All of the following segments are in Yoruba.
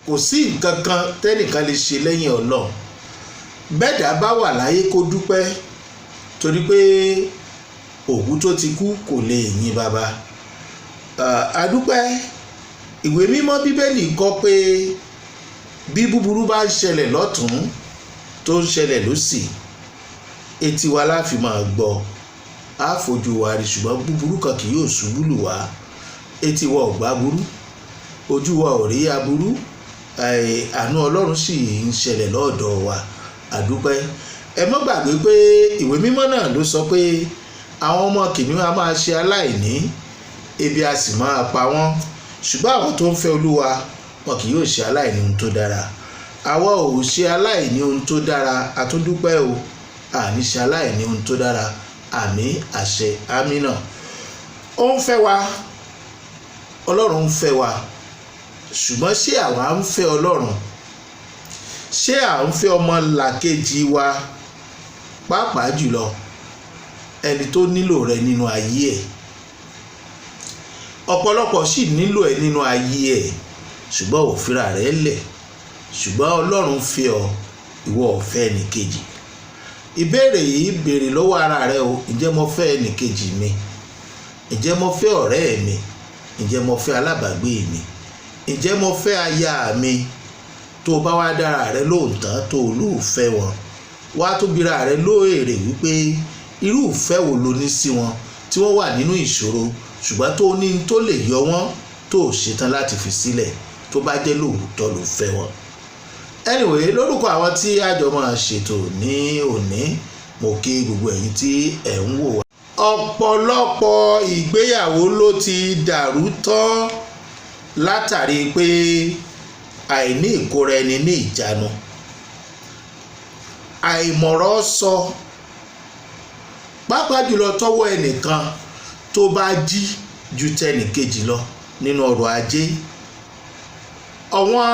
Kò sí nǹkan kan tẹ́nìkan lè ṣe lẹ́yìn Ọlọ́run. Bẹ́ẹ̀dá bá wà láyé, kó dúpẹ́, torí pé òkú tó ti kú kò lè yin bàbá. Adúpẹ́. Ìwé Mímọ́ Bíbélì kọ́ pé bí búburú bá ń ṣẹlẹ̀ lọ́tún, tó ń ṣẹlẹ̀ lósì, etí wa la fi máa gbọ́, á fojú wa rí, ṣùgbọ́n búburú kan kì yóò ṣubú lù wá. Etí wa ò gbá burú, ojú wa ò rí aburú. Àánú Ọlọ́run sì ń ṣẹlẹ̀ lọ́dọ̀ wa, àdúpẹ́. Ẹ mọ́ gbàgbé pé ìwé mímọ́ náà ló sọ pé àwọn ọmọ kìnìún a máa ṣe aláìní, ebi a sì máa pa wọ́n, ṣùgbọ́n àwọn tó ń fẹ́ Olúwa, wọn kì yóò ṣe aláìní ohun tó dára. Àwa ò ṣe aláìní ohun tó dára, a tún dúpẹ́ o. Àní ṣe aláìní ohun tó dára. Àmín, àṣẹ, àmín náà. Ó ń fẹ́ wa, Ọlọ́run ń fẹ́ wa, ṣùgbọ́n ṣé àwa ń fẹ́ Ọlọ́run? Ṣé à ń fẹ́ ọmọ làkejì wa, pàápàá jùlọ ẹni tó nílò rẹ nínú ayé ẹ̀? Ọ̀pọ̀lọpọ̀ sì nílò ẹ nínú ayé ẹ̀, ṣùgbọ́n ò fira rẹ̀ lẹ̀. Ṣùgbọ́n Ọlọ́run fẹ́ ọ, ìwọ ò fẹ́ ẹnìkejì. Ìbéèrè yìí, béèrè lọ́wọ́ ara rẹ o. Ǹjẹ́ mo fẹ́ ẹnìkejì mi? Ǹjẹ́ mo fẹ́ ọ̀rẹ́ mi? Ǹjẹ́ mo fẹ́ alábàágbé mi? Ǹjẹ́ mo fẹ́ aya mi? Tó o bá wá dára rẹ lóòótọ́ tó o lóòfẹ́ wọn, wá tó bira rẹ lóòrè wípé irú ìfẹ́ wo lo ní sí wọn tí wọ́n wà nínú ìṣòro, ṣùgbọ́n tó ní tó lè yọ wọ́n, tó o ṣetán láti fi sílẹ̀, tó bá jẹ́ lóòótọ́ ló fẹ́ wọn. Anyway, lórúkọ àwọn tí àjọ máa ṣètò ní òní, mo kí gbogbo ẹ̀yin tí ẹ̀ ń wò wá. Ọ̀pọ̀lọpọ̀ ìgbéyàwó ló ti dàrú tán látàrí pé àìní ìkóra ẹni ní ìjánu, àìmọ̀rọ̀ sọ, pàápàá jùlọ tọwọ́ ẹnìkan tó bá jí ju tẹnìkejì lọ nínú ọrọ̀ ajé. Àwọn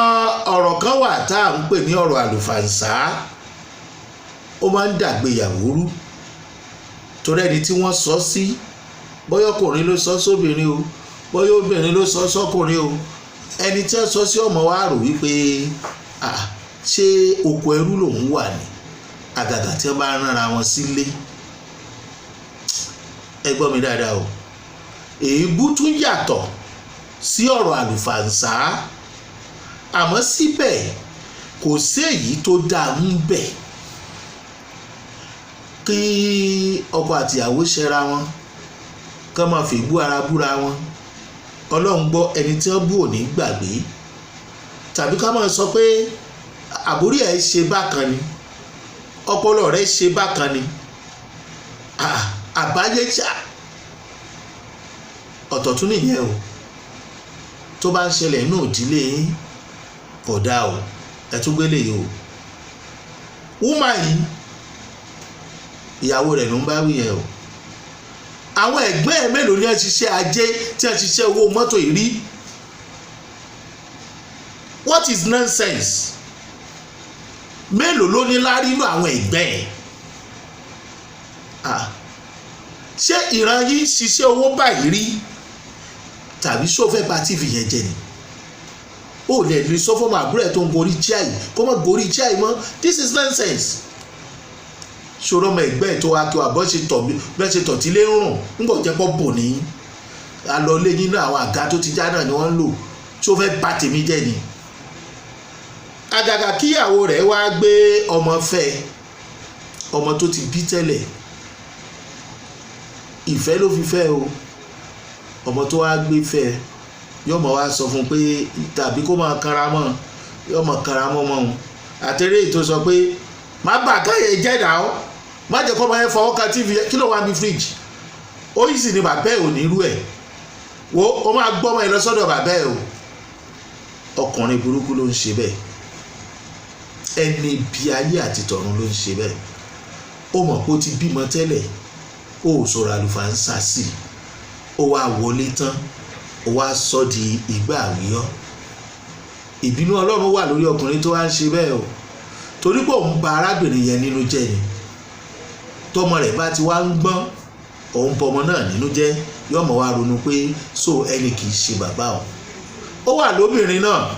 ọ̀rọ̀ kan wà tá à ń pè ní ọ̀rọ̀ àlùfàǹsá, ó máa ń dàgbéyàwó rú, torí ẹni tí wọ́n sọ sí, bóyá ọkùnrin ló sọ sóbìnrin o, bóyá obìnrin ló sọ sọ́kùnrin o, ẹni tí wọ́n sọ sí ọmọ wa rò wípé ṣé oko ẹrú lòun wà ní, àgàgà tí wọ́n bá ránra wọn sílé. Ẹ gbọ́ mi dáadáa o. Èébú tún yàtọ̀ sí ọ̀rọ̀ àlùfàǹsá, àmọ́ síbẹ̀ kò sí èyí tó dáa ń bẹ̀ kí ọkọ àtìyàwó ṣẹra wọn, kán máa fi bú ara búra wọn. Ọlọ́run gbọ́, ẹni tí wọ́n bú ò ní gbàgbé. Tàbí ká máa sọ pé àbúrí ẹ̀ ṣe bákan ni, ọpọlọ rẹ̀ ṣe bákan ni, àbáyé ṣá ọ̀tọ̀ tún nìyẹn o. Tó bá ń ṣẹlẹ̀ inú ìdílé yín, kò dáa o. Ẹ tún gbélé yìí o. Woman yìí, ìyàwó rẹ̀ ló ń bá wí yẹn o. Àwọn ẹ̀gbọ́n ẹ̀ mélòó ni ẹ ṣiṣẹ́ ajé, tí ẹ ṣiṣẹ́ owó mọ́tò yìí rí? What is nonsense? Mélòó ló ní lárí inú àwọn ẹ̀gbẹ́ ẹ̀? Ah, ṣé ìran yìí ṣiṣẹ́ owó báyìí rí? Tàbí ṣó fẹ́ bà TV yẹn jẹ́ ni? Ó lè lè sọ fọ́mọ àbúrò ẹ̀ tó ń gorí chair yìí kó má gorí chair yìí mọ́. This is nonsense. Ṣòro ọmọ ẹ̀gbẹ́ ẹ̀ tó wá kí wà bọ́ ṣe tọ̀, bẹ́ẹ̀ ṣe tọ̀ tí lé ń rùn ńgbọ̀ jẹ́ pọ̀ bò ní alọ́lé nínú àwọn àga tó ti já náà ni wọ́n ń lò. Ṣó fẹ́ bà tèmi jẹ́ ni? Àgàgà kíyàwó rẹ̀ wá gbé ọmọ fẹ́, ọmọ tó ti bí tẹ́lẹ̀. Ìfẹ́ ló fi fẹ́ o. Ọmọ tó wá gbé fẹ́, yóò mọ̀ wá sọ fún un pé, tàbí kó máa kanra mọ́, yóò mọ̀ kanra mọ́ mọ́ òun. Àtẹ̀rẹ́ tó sọ pé má bà káyẹ̀ jẹ́ dà ọ́, má jẹ́ kó máa yẹn fọwọ́ kan TV. Kí ló wà ní fíríjì? Ó yìí sì ni bàbá ẹ̀ ò ní irú ẹ̀ wo. Ó máa gbọ́ ọmọ ẹ̀ lọ sọ́dọ̀ bàbá ẹ̀ o. Ọkùnrin burúkú ló ń ṣe bẹ́ẹ̀. Ẹni bí ayé àti tọ̀run ló ń ṣe bẹ́ẹ̀. Ó mọ̀ pé ó ti bímọ tẹ́lẹ̀, ó sọ̀rọ̀ àlùfáàǹsà sí i, ó wá wọlé tán, ó wá sọ di ìgbà àwíyọ́. Ìbínú Ọlọ́run wà lórí ọkùnrin tó wá ń ṣe bẹ́ẹ̀ o, torí pé òun ba arábìnrin yẹn nínú jẹ́ ni. Tọmọ rẹ̀ bá ti wá ń gbọ́n, òun bọmọ náà nínú jẹ́, yóò mọ̀ wá ronú pé so ẹni kì í ṣe bàbá o. Ó wà lóbìnrin náà.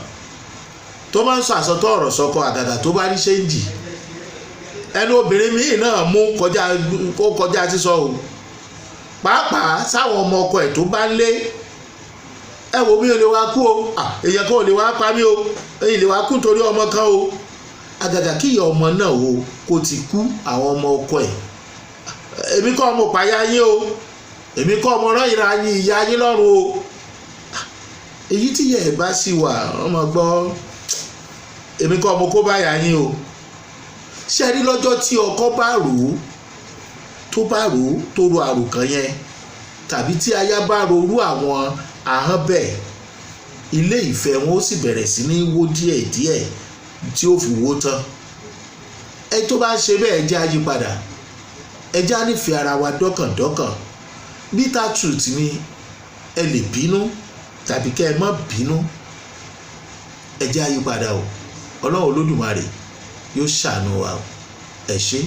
Tó máa ń sọ àsọtọ́ ọ̀rọ̀ sọkọ, àgàgà tó bá rí change, ẹnu obìnrin míì náà mú kọjá, kó kọjá sísọ o, pàápàá sáwọn ọmọ ọkọ ẹ̀ tó bá ń lé. Ẹ wo, mi ò lè wá kú o, èèyàn kan ò lè wá pa mí o, èyí lè wá kú nítorí ọmọ kan o. Àgàgà kí ìyá ọmọ náà o kó ti kú, àwọn ọmọ ọkọ ẹ̀, èmi kọ́ ọmọ pàyà yín o, èmi kọ́ ọmọ rán ìra yín, ìyá yín lọ́rùn o. Èyí tí ìyá ẹ̀ bá sì wà, ọmọ gbọ́, èmi kọ́ ọmọ kó bá yà yín o. Ṣé rí lọ́jọ́ tí ọkọ bá rò ó, tó bá rò ó, tó ro àròkàn yẹn, tàbí tí aya bá rorú àwọn ahọ́n bẹ́ẹ̀, ilé ìfẹ́ wọn ó sì bẹ̀rẹ̀ sí ní wó díẹ̀díẹ̀ tí ó fi wó tán. Ẹ tó bá ń ṣe bẹ́ẹ̀, jẹ́ àyípadà, ẹ já nífẹ̀ẹ́ ara wa dọ́kàndọ́kàn. Bitter truth ni, ẹ lè bínú tàbí kẹ́ ẹ má bínú, ẹ jẹ́ àyípadà o. Ọlọ́run Olódùmarè yóò ṣàánú wa o. Ẹ ṣé.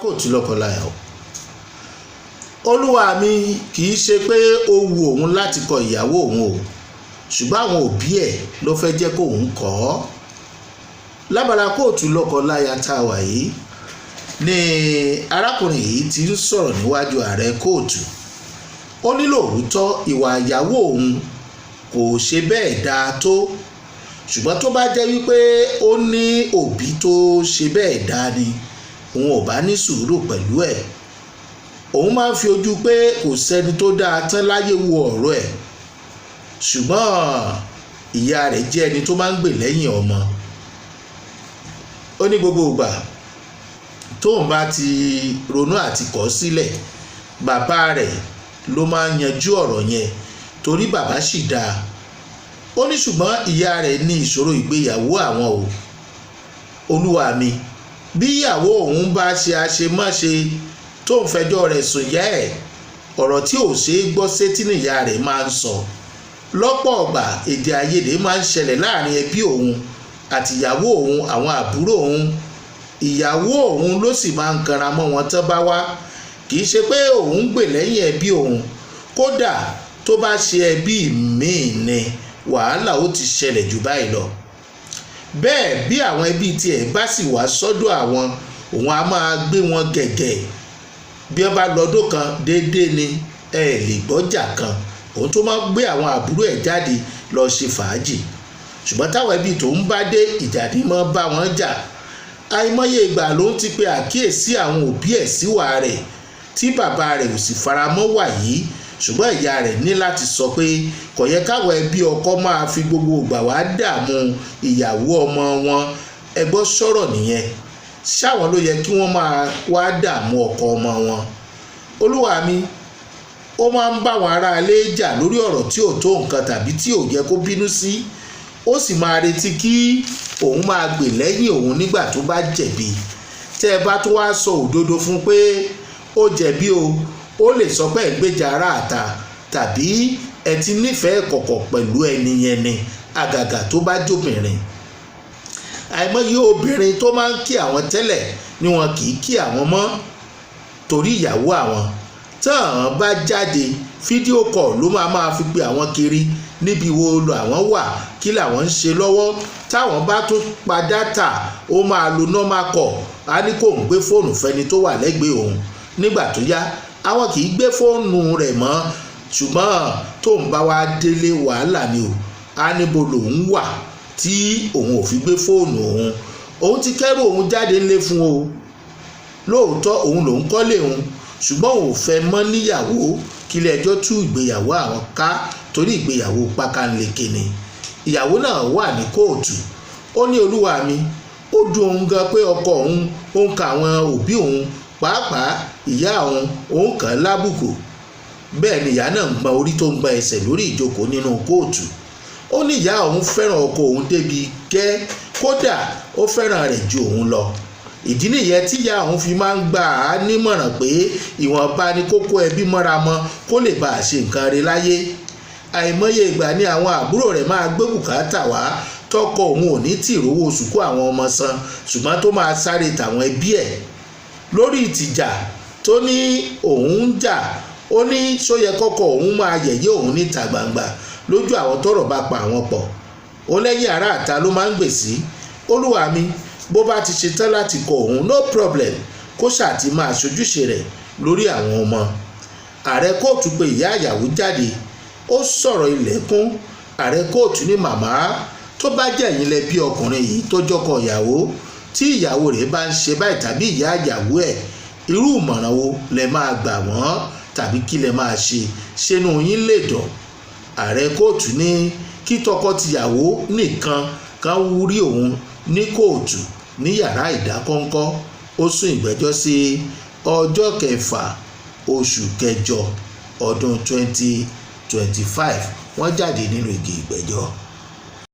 Kóòtù lọ́kọláya o. Olúwa mi, kì í ṣe pé ó wu òun láti kọ ìyàwó òun o, ṣùgbọ́n àwọn òbí ẹ̀ ló fẹ́ jẹ́ kóun kọ́ ọ́. Lábala kóòtù lọ́kọláya tá a wà yìí ni arákùnrin yìí ti ń sọ̀rọ̀ níwájú ààrẹ kóòtù. Ó ní lóòótọ́, ìwà ìyàwó òun kò ṣe bẹ́ẹ̀ dáa tó, ṣùgbọ́n tó bá jẹ́ wípé ó ní òbí tó ṣe bẹ́ẹ̀ dáa ni, òun ò bá ní sùúrù pẹ̀lú ẹ̀. Òun máa ń fi ojú pé kò sẹ́ni tó dáa tán láyé wo ọ̀rọ̀ ẹ̀, ṣùgbọ́n ìyá rẹ̀ jẹ́ ẹni tó máa ń gbè lẹ́yìn ọmọ. Ó ní gbogbo ìgbà tóun bá ti ronú àti kọ̀ sílẹ̀, bàbá rẹ̀ ló máa ń yanjú ọ̀rọ̀ yẹn, torí bàbá sì dáa. Ó ní ṣùgbọ́n ìyá rẹ̀ ní ìṣòro ìgbéyàwó àwọn o. Olúwa mi, bí ìyàwó òun bá ṣe àṣemáṣe tó ń fẹjọ́ rẹ̀ sùn yá ẹ̀, ọ̀rọ̀ tí ò ṣeé gbọ́ sétí nìyá rẹ̀ máa ń sọ. Lọ́pọ̀ ọgbà, èdè àìyedè máa ń ṣẹlẹ̀ láàrin ẹbí òun àti ìyàwó òun, àwọn àbúrò òun. Ìyàwó òun ló sì máa ń kanra mọ́ wọn tán bá wá. Kì í ṣe pé òun gbè lẹ́yìn ẹbí òun, kódà tó bá ṣe ẹbí míì ni, wàhálà ó ti ṣẹlẹ̀ jù báyìí lọ. Bẹ́ẹ̀ bí àwọn ẹbí tiẹ̀ bá sì wá sọ́dọ̀ àwọn, òun á máa gbé wọn gẹ̀gẹ̀. Bí wọ́n bá lọ́dún kan déédéé ni, ẹ lè gbọ́jà kan. Òun tó máa gbé àwọn àbúrò ẹ̀ jáde lọ ṣe fàájì, ṣùgbọ́n táwọn ẹbí tòun bá dé, ìjà ni mọ́ bá wọn jà. Àìmọye ìgbà ló ń ti pe àkíyèsí àwọn òbí ẹ̀ síwà rẹ̀, tí bàbá rẹ̀ ò sì faramọ́ wà yìí, ṣùgbọ́n ìyá rẹ̀ ní láti sọ pé kò yẹ káwọn ẹbí ọkọ máa fi gbogbo ìgbà wá dààmú ìyàwó ọmọ wọn. Ẹ gbọ́, sọ̀rọ̀ nìyẹn, ṣáwọn ló yẹ kí wọ́n máa wá dààmú ọkọ ọmọ wọn? Olúwa mi, ó máa ń bá àwọn aráalé jà lórí ọ̀rọ̀ tí ò tó nǹkan tàbí tí ò yẹ kó bínú sí. Ó sì máa retí kí òun máa gbè lẹ́yìn òun nígbà tó bá jẹ̀bi. Tẹ́ ẹ bá tún wá sọ òdodo fún pé ó jẹ̀bi o, ó lè sọ pé ẹ̀ ń gbèjà aráàta tàbí ẹ ti nífẹ̀ẹ́ kọ̀kọ̀ pẹ̀lú ẹni yẹn ni, àgàgà tó bá jóbìnrin. Àìmọye obìnrin tó máa ń kí àwọn tẹ́lẹ̀ ni wọn kì í kí àwọn mọ́ torí ìyàwó àwọn. Tán bá jáde, video call ló máa fi pe àwọn kiri, níbi wo lọ àwọn wà, kí làwọn ń ṣe lọ́wọ́. Táwọn bá tún pa data, ó máa lo normal call, á ní kó ń gbé fóònù fẹ́ni tó wà lẹ́gbẹ̀ẹ́ òun. Nígbà tó yá, àwọn kì í gbé fóònù rẹ̀ mọ́, ṣùgbọ́n tóun bá wá délé, wàhálà ni o. Á níbo lòun wà tí òun ò fi gbé fóònù òun? Òun ti kẹ́rù òun jáde ńlé fún o. Lóòótọ́, òun lòun kọ́lé òun, ṣùgbọ́n òun ò fẹ́ mọ́ níyàwó. Kílé ẹjọ́ tú ìgbéyàwó àwọn ká, torí ìgbéyàwó pákánleke ni. Ìyàwó náà wà ní kóòtù. Ó ní olúwa mi, ó dùn òun gan pé ọkọ òun ó ń ka àwọn òbí òun, pàápàá ìyá òun, òun kàn án lábùkù. Bẹ́ẹ̀ ni ìyá náà ń gbọ́n orí tó ń gbọ́n ẹsẹ̀ lórí ìjókòó nínú kóòtù. Ó ní ìyá òun fẹ́ràn ọkọ òun débi gẹ́, kódà ó fẹ́ràn rẹ̀ ju òun lọ. Ìdí nìyẹn tí ìyá òun fi máa ń gbà á nímọ̀ràn pé ìwọ̀nba ni kókó ẹbí mọ́ra mọ́, kó lè bá a ṣe nǹkan rẹ̀ láyé. Àìmọye ìgbà ni àwọn àbúrò rẹ̀ máa gbé bùkátà wá, tọkọ òun ò ní tì rówó oṣù kó àwọn ọmọ san, ṣùgbọ́n tó máa sáré tàwọn ẹbí ẹ̀. Lórí ìtìjà tó ní òun ń jà, Ó ní sóyẹ kọ́kọ́ òun máa yẹ̀yẹ́ òun níta gbangba lójú àwọn tọ́rọ̀ bá pa àwọn pọ̀. Ó lẹ́yìn ará àta ló máa ń gbèsè. Olúwa mi, bó bá ti ṣetán láti kọ òun, no problem, kó ṣáà ti máa ṣojúṣe rẹ̀ lórí àwọn ọmọ. Ààrẹ kóòtù pé ìyá ìyàwó jáde, ó sọ̀rọ̀ ilẹ̀kùn. Ààrẹ kóòtù ní, màmá, tó bá jẹ́ ẹ̀yin lẹ bí ọkùnrin yìí tó jọkọ ìyàwó, tí ìyàwó rẹ̀ bá ń ṣe báyìí tàbí ìyá ìyàwó ẹ̀, irú ìmọ̀ràn wo lẹ máa gbà wọ́n tàbí kí lẹ máa ṣe? Ṣénú yín lè dùn? Ààrẹ kóòtù ní kí tọkọ-tìyàwó nìkan kan rí òun ní kóòtù ní yàrá ìdákọ́ńkọ́. Ó sún ìgbẹ́jọ́ sí ọjọ́ 6 oṣù kẹjọ ọdún 2025. Wọ́n jáde nínú igi ìgbẹ́jọ́.